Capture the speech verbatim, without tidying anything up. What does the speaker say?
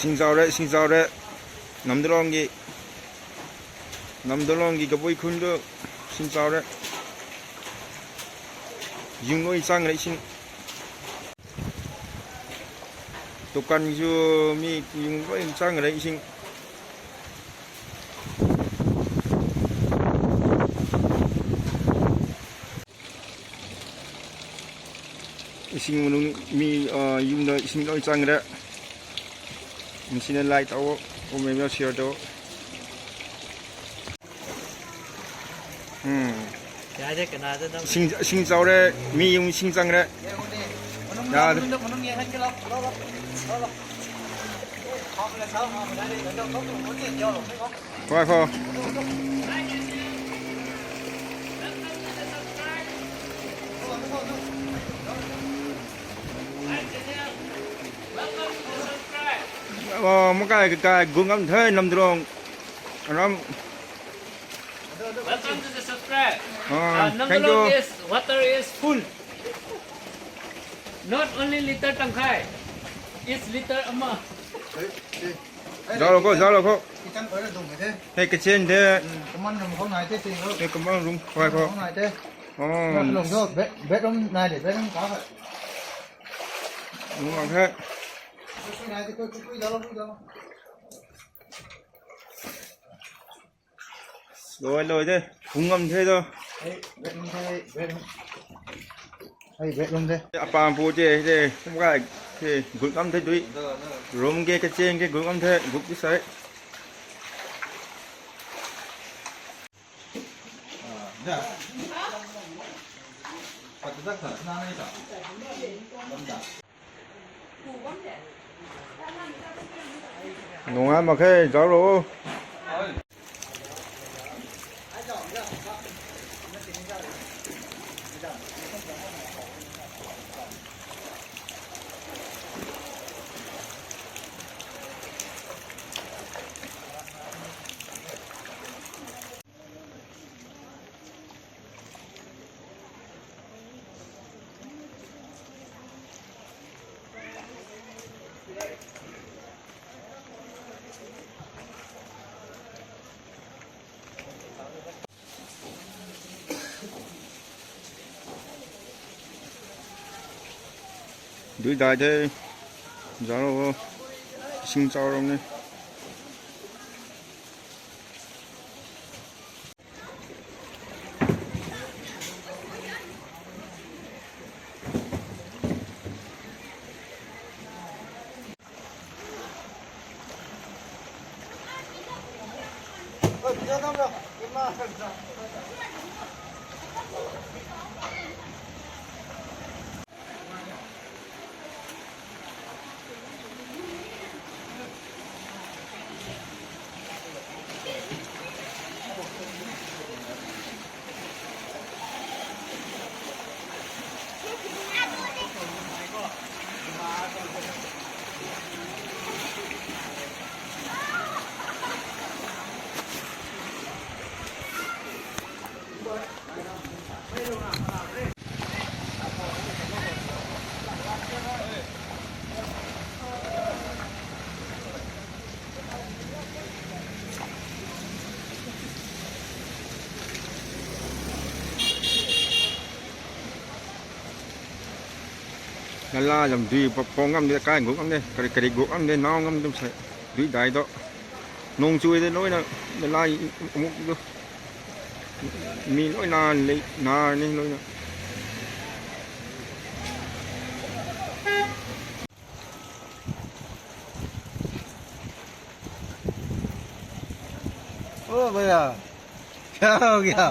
Singzau re, singzau re. Namdalong ki, Namdalong ki Kabui khun tu singzau re. Yung loi chang re sing. Dukan zu mi yung loi chang re sing. Ising nung mi, ah, yung na ising loi chang re. Machine light tau, o mei mei share tau. Hmm. Sing, sing chau re, mi yung sing chang re. Ya. Kho, kho. Oh, makai kai gung am the Namdalong. Ram. Welcome to the subscribe. Ah, uh, thank you. Namdalong is, water is full. Not only liter tangkhai, it's liter ama. Zalo kho, zalo kho. Kitchen khou na dung the. Hey, kitchen the. Hmm, common room khou nai the, si kho. Hey, common room khou, khou. Khou nai the. Oh. Common room khou, bed-, bedroom nai de, bedroom ka. Room lang the. Kui nai the, kui, kui, kui zalo, kui zalo. Loi, loi de. Phung ngam the to. Hey, bedroom the, bedroom. Hey, bedroom the. Apam pu te, te, kum kai, te, gut ngam the dui. Room ke, kacheng ke, gut ngam the, gut ki sai. Ah, da. Pat dak ta, na nai ta. Bam da. Nungai mak khe, zauc lo. Dui dai the, zauc lo, sing chau ram ni. Nala zam dui pa, pong ngam de, kai guk ngam de, kari, kari guk ngam de, nau ngam dum se, dui dai do. Nung chui de loi na, nala muk do. Mi loi na, lei na ni loi na. ओ भैया, क्या हो गया?